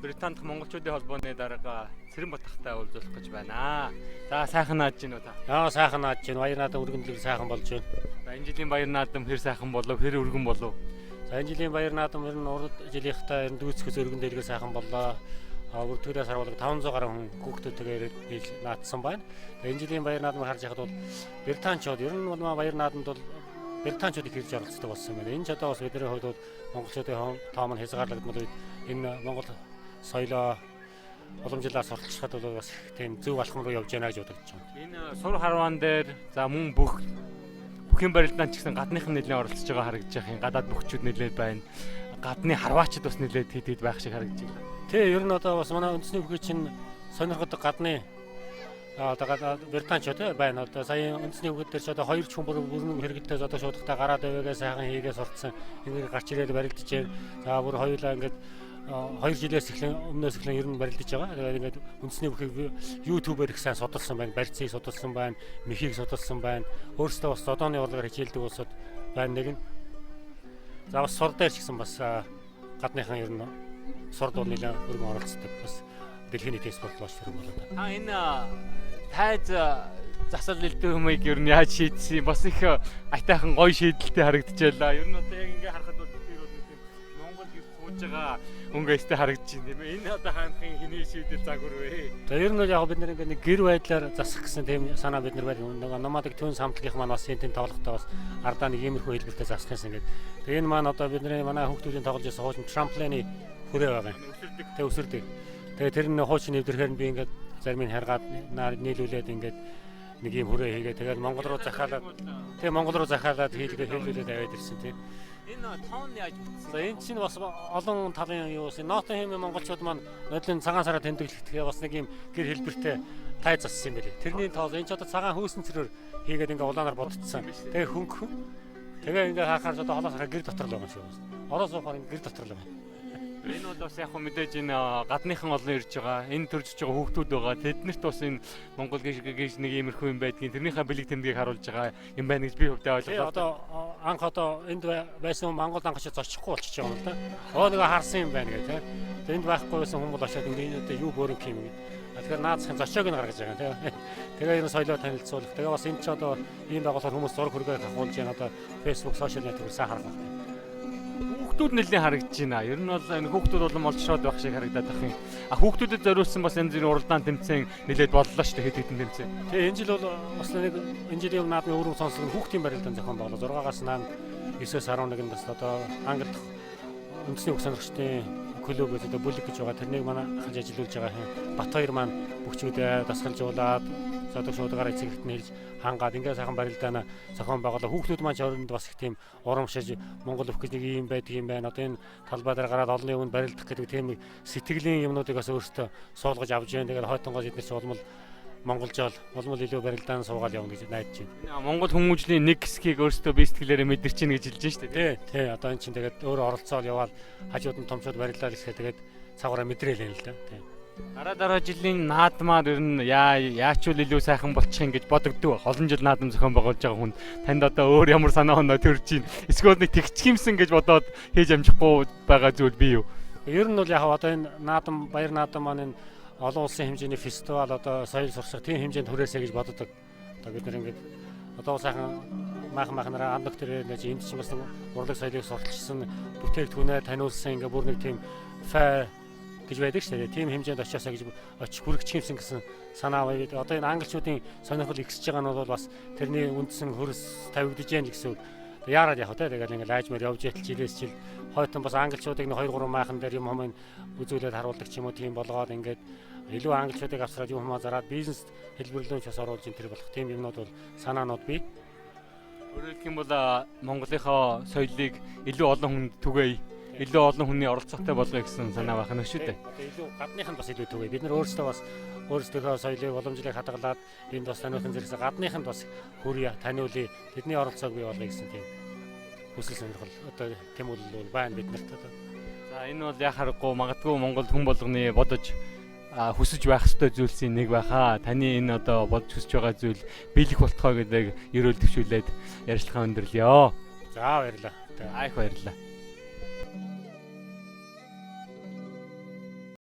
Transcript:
Британи дахь монголчуудын холбооны дарга Цэрэнбат ахтай уулзуулах гэж байна. За, сайхан наадж гинүү та? Аа, сайхан наадж байна. Баяр наадам өргөн дэлгэр сайхан болж байна. За, энэ жилийн баяр наадам хэр сайхан болов, хэр өргөн болов? За, энэ жилийн баяр наадам ер нь урд жилийнхтэй ер нь дүйцэхүйц өргөн дэлгэр сайхан боллоо. А бүр төлөө сарвалаг 500 гаруй хүн хүүхдүүдтэйгээ ирээд нийл наадсан байна. Энэ жилийн баяр наадмыг харж байхад бол британчууд ер нь бол баяр наадамд бол британчууд их ирж оролцдог болсон юм байна. Энэ ч одоо бас бидний хувьд бол монголчуудын тоом нь хязгаарлагдмал үед энэ монгол соёлоо уламжлалаар сурталчилахад бол бас их тийм зөв алхам руу явж байна гэж бодогдож байна. Энэ сур харваан дээр, за, мөн бүхийн барилдаан ч гэсэн гадныхан нэлээд оролцож байгаа харагдаж байгаа юм. Гадаад бөхчүүд нэлээд байна. Гадны харваачд бас нэлээд хэд хэд байх шиг харагдаж байна. Тий, ер нь одоо бас манай үндэсний бүхий чинь сонирхдог гадны одоо британчууд байна. Одоо сая үндэсний бүхий дээр ч одоо хоёр ч хүн бүрэн хэрэгэлтэй одоо шуудахтай гараад аваагаа сайхан хийгээ сурцсан. Ингээд гарч ирээд барилдаж байна. За, бүр хоёулаа ингээд 2 жилээс эхлэн, өмнөөс эхлэн ер нь барилдаж байгаа. Тэгээд ингээд үндэсний бүхийг YouTube-ээр их сайн судалсан байна. Барьцыг судалсан байна, мехийг судалсан байна. Өөрсдөө бас зодооны урлагаар хичээлдэг улсууд байна нэг нь. За, бас сур дээр ч гэсэн бас гадныхан ер нь сурд бол нэлээд өргөн оролцдог. Бас дэлхийн нийтийн спорт болж тэр юм болоо. Та энэ тайз засал элдв юмыг ер нь яаж шийдсэн? Бас их аятайхан гоё шийдэлтэй харагдчихлаа. Ер нь одоо яг ингээ харахад бол тэр бол нэг тийм Монгол гэр сууж байгаа өнгө өстэй харагдаж байна, тийм ээ. Энэ одоо хаанхын хэний шийдэл загвар вэ? За, ер нь бол яг бид нар ингээ нэг гэр байдлаар засах гэсэн тийм санаа бид нар байдаг. Нөгөө Номадик Түн самтлагийнх маань бас энэ тийм тоглохтой бас ардаа нэг иймэрхүү хэлбэртэй засах гэсэн ингээд. Тэгээ энэ маань одоо бидний манай хүүхдүүдийн тоглож байсан хуучин трамплины хүрээ байгаа юм. Өсөрдөг. Тэгээ өсөрдөг. Тэгээ тэр нь хуучин нэвтрэхээр нь би ингээд зарим нь харгаад нийлүүлээд ингээд нэг юм хүрээ хийгээ, тэгээд Монгол руу захиалаад, тэгээ Монгол руу захиалаад хийлгээ хэлүүлээд аваад ирсэн, тийм. Энэ тоон яаж бүтсэн? За, энэ чинь бас олон талын юу бас Ноттингемийн монголчууд маань нодлон цагаан сараар тэмдэглэхдээ бас нэг юм гэр хэлбэртэй тай зассан юм билээ. Тэрний тоос энэ ч одоо цагаан хөөсөн цэрээр хийгээд ингээ улаанаар бодцсон. Тэгээ хөнгөн. Тэгээ ингээ харахаар одоо холоос харахаар гэр дотор л байгаа юм шиг байна. Ороо суухаар ингээ гэр дотор л байгаа. Энэ бол бас яг хөө мэдээж энэ гадныхан олон ирж байгаа. Энэ төрж байгаа хүүхдүүд байгаа. Тэднэрт бас энэ Монгол гэж нэг иймэрхүү юм байдгийг, тэрнийхээ бэлэг тэмдгийг харуулж байгаа юм байна гэж би хувьдаа Тэгээ ойлголоо. Одоо анх одоо энд байсан Монгол анх очиж зочихгүй болчихж байгаа юм л да. Оо, нэг харсан юм байна гэх тээ. Тэгээ энд байхгүй байсан хүн бол очиод ингээ энэ одоо юу бөөрөнх юм гэ. Тэгэхээр наацхийн зочоог нь гаргаж байгаа тийм. Тэгээ ер нь соёлоо танилцуулах. Тэгээ бас энэ ч одоо ийм байгууллагаар хүмүүс зураг хөргөө авахулж байна. Одоо Facebook, social network сайн харах байна. Хүүхдүүд нэлээд харагдаж байна. Ер нь бол энэ хүүхдүүд улам олчроод байх шиг харагдаад байх юм. А хүүхдүүдэд зориулсан бас янз бүрийн уралдаан тэмцээн нэлээд боллоо шүү дээ, хэд хэдэн тэмцээн. Тэгээ энэ жил бол бас нэг энэ жилийн наадмын өрөв сонслог нь хүүхдийн барилдаан зохион байгуулалаа. 6-аас наан 9-өөс 11-нд бас одоо Англи дахь үндэсний бүх сонирхчдын клуб гэж одоо бүлэг гэж байгаа. Тэрнийг манай ахалж ажилуулж байгаа юм. Бат хоёр маань бөхчүүдээ дасгалжуулаад зодог шуудагаар эцэг эхэд нь хэлж хангаад ингээ сайхан барилдаана зохион байгуулаа. Хүүхдүүд маань ч оронд бас их тийм урамшиж Монгол өвх гэж нэг юм байдаг юм байна. Одоо энэ талбай дээр гараад олонний өмнө барилдах гэдэг тийм нэг сэтгэлийн юмнуудыг бас өөрсдөө суулгаж авч जैन. Тэгээд хойтонгоос эдгээр ч улмал монголжоол улмал илүү барилдаан суугаал явна гэж найдаж байна. Монгол хүмүүжлийн нэг хэсгийг өөрсдөө бие сэтгэлээрээ мэдэрч ийн гэж хэлж байна шүү дээ. Тий, одоо эн чинь тэгээд өөрөө оролцоол яваал хажууд нь томчууд барилдаа гэсгээ тэгээд цагаараа мэдрээл юм л да. Тий. Дараа жилийн наадмаар ер нь яачвал илүү сайхан болчих юм гэж бодогддог. Олон жил наадам зохион байгуулж байгаа хүнд танд одоо өөр ямар санаа оноо төрж чинь? Эсвэл нэг тэгчих юмсан гэж бодоод хийж амжихгүй байгаа зүйл бий юу? Ер нь бол яг одоо энэ наадам, баяр наадам маань энэ олон улсын хэмжээний фестивал, одоо соёл сурчлага тийм хэмжээнд хүрээсэй гэж боддог. Одоо бид нар ингээд одоо сайхан майхан майхнараа андаг тэр нэж энд чинь бас нэг урлаг соёлыг сурталчилсан, бүтээгдэхүүнээ таниулсан, ингээ бүр нэг тийм фай гэж байдаг шүү дээ. Тийм хэмжээнд очиосоо гэж очих хүрэгчих юмсан гэсэн санаа байд. Одоо энэ англичуудын сонирхол ихсэж байгаа нь бол бас тэрний үндсэн хөрс тавигдаж яах гэсэн үг. Яарад яг тэ тэгэл ингээл айжмаар явж ятал жилээс жил хойтон бас англичуудыг нэг 2 3 майхан дээр юм хомын үзүүлээд харуулдаг ч юм уу, тийм болгоод ингээд илүү англичуудыг авсраад юм хомоо зараад бизнес хэлбэрлүүн ч бас оруулж ин тэр болох тийм юмнууд бол санаанууд бий. Өөрөөр хэлэх юм бол Монголынхоо соёлыг илүү олон хүнд түгээе, илүү олон хүний оролцоотой болгоё гэсэн санаа байх нь шүү дээ. Одоо илүү гадных нь бас илүү түгээе. Бид нар өөрсдөө бас өөрсдийнхөө соёлыг, уламжлалыг хадгалаад энд бас таниулсан зэрэгсээ гадных нь бас хүрье, таниулъя. Тэдний оролцоог бий болгоё гэсэн тийм хүсэл сонирхол одоо тэмүүлэл бол байна биднэрт одоо. За, энэ бол яа харахгүй магадгүй Монгол хүн болгоны бодож хүсэж байх ёстой зүйлсийн нэг байхаа. Таны энэ одоо бодож хүсэж байгаа зүйл биелэх болтгой гэдэг ерөөл төвшүүлээд ярилцлага өндөрлөё. За, баярлалаа. Айх баярлалаа.